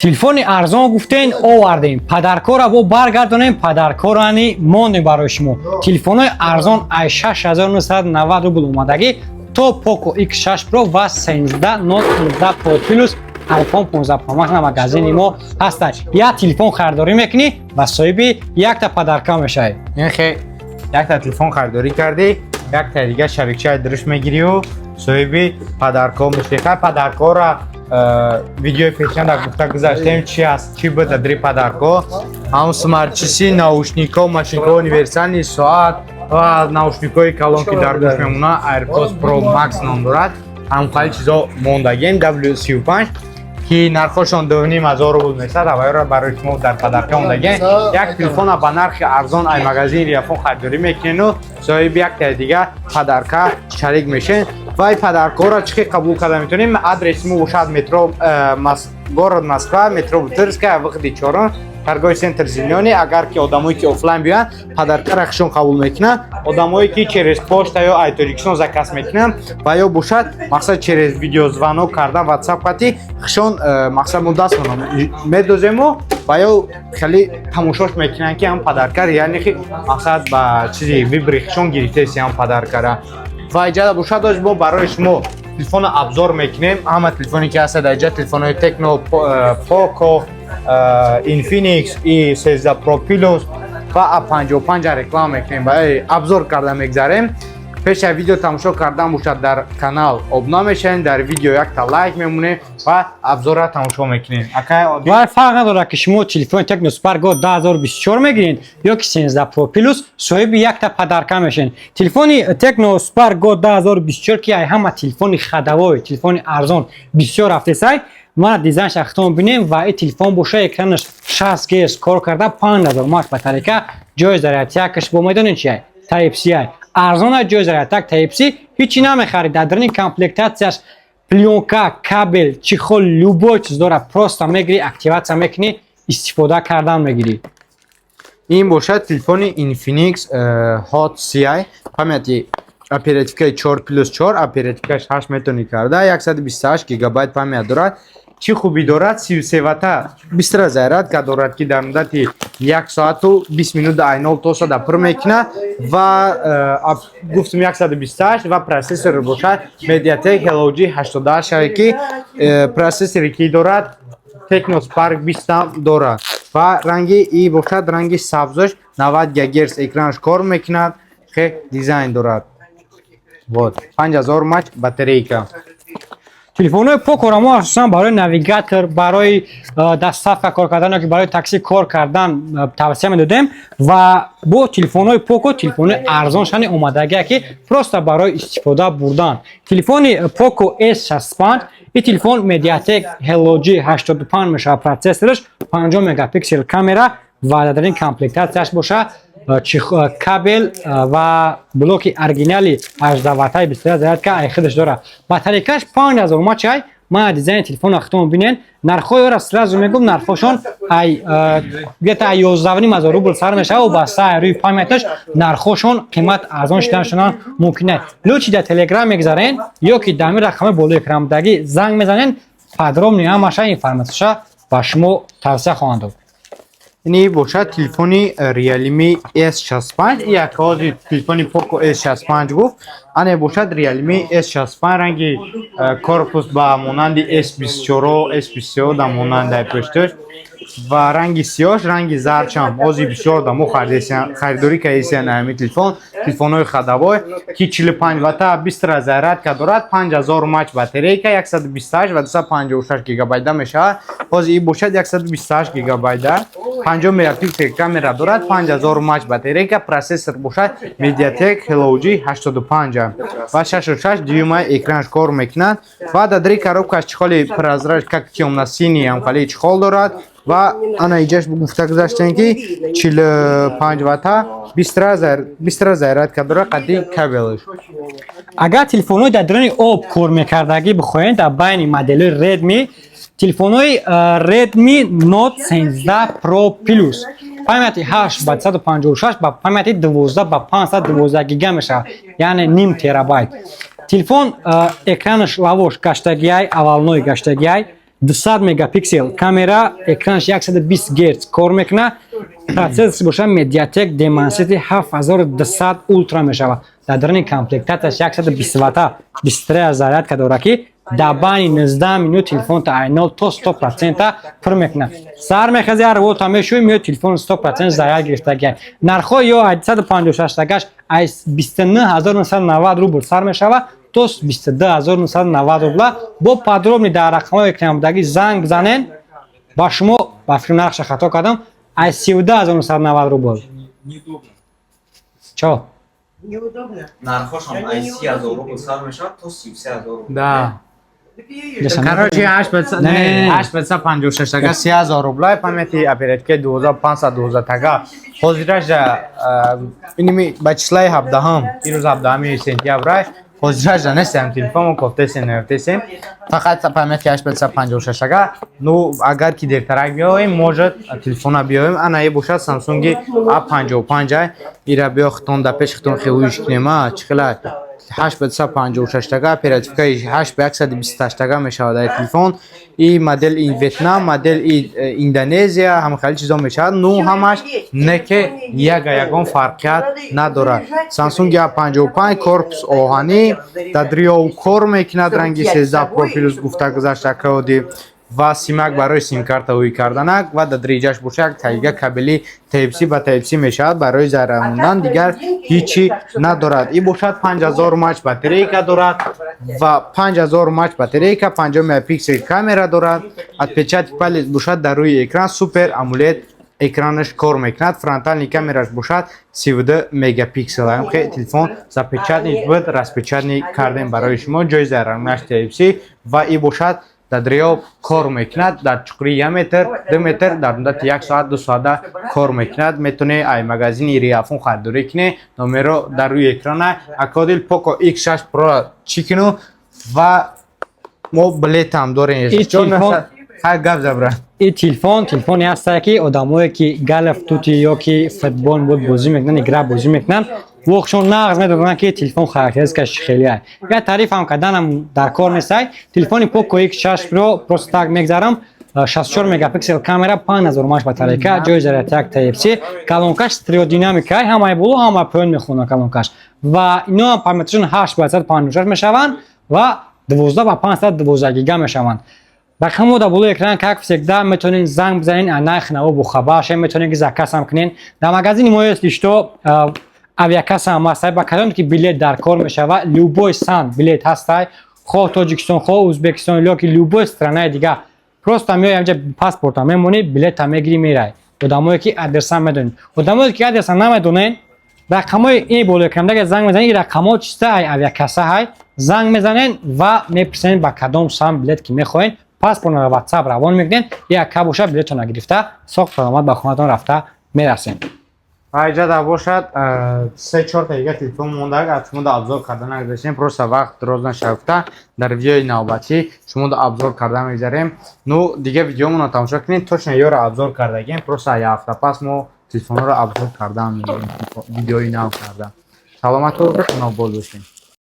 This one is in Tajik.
Телефони арзон гуфтен, овардем. Подаркора бо баргардонем, подаркорани мондем барои шумо. Телефонҳои арзон ай 6990 рубл омадагӣ то Poco X6 Pro ва 13 Note 15 Pro Plus, iPhone 15 Pro Max на магазини мо ҳастанд. Як телефон харидорӣ мекунӣ ва соҳиби якта подарка мешавӣ. Ин якта телефон харидорӣ кардӣ, якта дига шарикчаи дуруш мегирию соҳиби подарко мешавӣ. Хай, подаркора видеои пешина гуфта гузаштем, чи аст, чӣ буд дадри подарко. Ҳам смарт часы, наушникҳо, машинкаҳо, универсальный соат ва наушникҳои калон, ки дар гӯш мемонад, AirPods Pro Max ном дорад. Ҳамхали чизо мондагем, W35, ки нархошон 2500 рубл мешавад. Авайро барои шумо дар подарка мондагем. Як телефона ба нархи арзон ай магазини Риафон харидорӣ мекунену соҳиби яктаи дига подарка шарик мешен. Ва ин подаркаҳоро чӣ хел қабул карда метавонем? Адреси мо бошад метро город Москва, метро Бутырская, выходи чорум, торговый центр «Зелёный». Агар ки одамое ки офлайн биёянд, подаркара хушон қабул мекунанд. Одамое ки через почта ё ай Тоҷикистон заказ мекунанд ва ё бошад, мақсад, через видеозвонок кардан WhatsApp қати хушон, мақсад, мо дастмона медозему ва ё хеле тамошош мекунанд, ки ҳам подарка реально ки, мақсад, ба чизи выбори хушон гирифтаеси ҳам подаркара. Ва иҷада бошад, дошт мо барои шумо телефона обзор мекунем. Ҳама телефоне ки ҳастад дар иҷа, телефонҳои Tecno, Poco, Infinix и 13 Pro Plus ва A55 реклама мекунем, барои обзор карда мегзарем. Пеш аз видео тамошо кардан бошад, дар канал обуна мешавем, дар видео якта лайк мемонем ва обзорро тамошо мекунем. Акай. Ва фарқ надорад, ки шумо телефони Tecno Spark Go 2024 мегиред ё ки 13 Pro Plus, соҳиби якта подарка мешавед. Телефони Tecno Spark Go 2024, ки ай ҳама телефони ходовой, телефони арзон бисёр рафтесай, мана дизайн шахтон бинем. Ва ин телефон боша, экранаш 60 Гц кор карда, 5000 мАч батарейка, ҷои зарядтякаш бо медонед чи? Type C. Арзона, ҷои зарядтяк Type C, ҳичи намехарид. Дар даруни комплектатсияш плёнка, кабел, чехол, любой чиз дорад. Просто мегирӣ, активатсия мекунӣ, истифода кардан мегирӣ. Ин бошад телефони Infinix Hot CI, памяти оперативкаи 4 плюс 4, оперативкаш 8 метавонӣ карда, 128 гигабайт память дорад. Чӣ хубӣ дорад? 33 вата быстрая зарядка дорад, ки дар муддати 1 соату 20 минут ай 0 то 100 пур мекунад. Ва гуфтум, 128, ва процессор бошад MediaTek Helio G88, ки процессоре ки дорад, Tecno Spark 20 дорад. Ва ранги и бошад ранги сабзаш, 90 Гц экранаш кор мекунад, хе дизайн дорад. Вот, 5000 мАч батарейка. Телефонҳои Покоро мо асосан барои навигатор, барои доставка кор кардан ё ки барои такси кор кардан тавсия медодем. Ва бо телефонҳои Поко, телефонҳои арзон шани омадагия, ки просто барои истифода бурдан. Телефони Poco S65, ин телефон MediaTek Helio G85 мешавад процессораш, 50 мегапиксел камера ва дар ин комплектатсияш боша кабел ва блоки оригинали 18 ваттаи 21 зарядка ай худаш дорад. Батарейкаш 5000 мАч ай. Мана дизайни телефона худтон бинен. Нархҳои ора сразу мегӯм, нархҳошон ай где-то ай 11,5 ҳазор рубл сар мешавад ва баста ай рӯи памяташ нархҳошон қимат арзон шуданашонам мумкин аст. Лучше дар Телеграм мегзарен ё ки дар ҳамин рақами болои экранбудагӣ занг мезанен, подробный ҳамаша информатсияша ба шумо тавсия хоҳанд дод. Ини бошад телефони Realme S65. Як ҳози телефони Poco S65 гуфт, ане бошад Realme S65. Ранги корпус ба монанди S24, S23 да монанди пушташ ва ранги сиёш, ранги зардшам. Ҳози бисёр дамо харидорӣ кардесиян ҳамин телефон, телефонҳои ходовой, ки 45 вата быстрая зарядка дорад, 5000 мАч батарейка, 128 ва 256 гигабайта мешавад. Ҳозир ин бошад 128 гигабайта, 50 мегапиксел камера дорад, 5000 мАч батарейка, процессор бошад MediaTek Helio G85 ва 6.6 дюйма экранаш кор мекунад. Ва дар дари коробкаш чехоли прозрачный, как тёмно-синий, ҳамхали чехол дорад. Ва ана иҷаш гуфта гузаштем, ки 45 вата быстрая зарядка дорад қадди кабелаш. Агар телефонҳои дар даруни об кор мекардагӣ бихоҳед, дар байни моделҳои Redmi, телефонҳои Redmi Note 13 Pro Plus, памяти 8 ба 156 ба памяти 12 ба 512 гига мешавад, яъне ним терабайт. Телефон экранаш лавош гаштагиай, овальный гаштагиай. 200 мегапиксел камера, экранаш 120 герц кор мекунад. Процессор боша MediaTek Dimensity 7200 Ultra мешавад. Дар даруни комплектаташ 120 ватта быстрая зарядка дорад, ки дар байни 19 минут телефонта ай 0 то 100% пур мекунад. Сар мехези, ҳар вота мешӯи, меояд, телефон 100% заряд гирифтагиай. Нархҳо ё 156 тагаш аз 29 990 рубл сар мешавад то 22 990 рубла. Бо подробный дар рақамҳои экранбудагӣ занг бизанен. Ба шумо, ба фикр, нархша хато кардам, аз 32 990 рубл. Чо? Неудобно. Нархошам аз 30 000 рубл сар мешавад то 33 000 рубл. Да. Короче, Не, не, не. 856 тага 30 000 рубла, памяти оперативка 12512 тага. Ҳозираша иними ба числаи 17-м, ирӯз 17 сентябр, ҳозираша нестем, телефонмо кофтесем, наёфтесем. Фақат памяти 856 тага. Ну, агар ки дертарак биёем, может, телефона биёем. Ана е бошад Samsung A55 ай. Ира биё, хитон да пеш хитон хелуиш кинем, а чӣ хела 856 тага, оперативкаи 8 ба 128 тага мешавад дар телефон. И модел и Ветнам, модел и Индонезия, ҳама хеле чизо мешавад. Ну, ҳамаш не ки яга ягон фарқият надорад. Samsung A55, корпус оҳанӣ, дар дриёв кор мекунад, ранги 13 Pro Plus гуфта гузашта каоди ва симак барои симкарта ҳуй карданак ва дар дриҷаш боша як тайга кабели Type-C ба Type-C мешавад барои зарар мондан, дигар ҳичи надорад. И бошад 5000 мАч батарейка дорад ва 5000 мАч батарейка, 50 мегапиксел камера дорад. Отпечаток палец бошад дар рӯи экран, Super AMOLED экранаш кор мекунад, фронтальный камераш бошад 32 мегапиксел. Ҳамхе телефон запечатанный буд, распечатанный кардем барои шумо. Ҷои зарарнаш Type-C ва и бошад дар дриёб кор мекунад, дар чуқурии 1 метр, 2 метр дар муддати 1 соат, 2 соата кор мекунад. Метавонед ай магазини Риафон харидорӣ кунед, номеро дар рӯи экрана. Акодил, Poco X6 Pro чӣ кину ва мо билетам дорем. И телефон- Ҳай, гап забра. И телефон телефоне ҳастае, ки одамое, ки Call of Duty ё ки футбол буд бозӣ мекунанд, игра бозӣ мекунанд, воқшон нағз медонанд, ки телефон характеристикаш чӣ хеле. Я таърифам карданам дар кор нестай. Телефони Poco X6 Pro просто так мегзарам. 64 мегапиксел камера, 5000 мАч батарейка, ҷои зарядяк Type-C, колонкаш стереодинамика, ҳамаи боло, ҳамаи поён мехонад колонкаш. Ва ино ҳам параметршон 8 ба 156 мешаванд ва 12 ба 512 гига мешаванд. Рақамҳо дар болои экран, как всегда, метавонед занг бизанед, а нархи наво бохабар шавед, метавонед ки заказ ҳам кунед. Дар магазини мо, если что, авиакасса ҳам ҳастай. Ба кадоме ки билет дар кор мешавад, любой сан билет ҳастай, хоҳ Тоҷикистон, хоҳ Узбекистон ё ки любой странаи дигар. Просто меои ҳамҷа, паспорта мемонӣ, билета мегирӣ, мерай. Одамое ки адреса медонед, одамое ки адреса намедонед, рақамҳои ин болои экран занг мезанед. Ин рақамҳо чиста ай авиакасса ҳай. Занг мезанед ва мепурсед, ба кадом сан билет ки мехоҳед, паспортро WhatsApp равон мекунед, як ка боша, билетона гирифта, соқ саломат ба хонатон рафта мерасем. Ҳайҷада бошад се чорта дига телефон монда, аз шумо да обзор карда нагузаштем, просто вақт дроз нашавфта. Дар видеои навбатӣ шумо да обзор карда мегзарем. Ну, дига видеомонро тамошо кунед, точно ёро обзор кардагем. Просто як ҳафта пас мо телефонҳоро обзор карда мегирем, видеои нав карда. Саломату нобод бошед.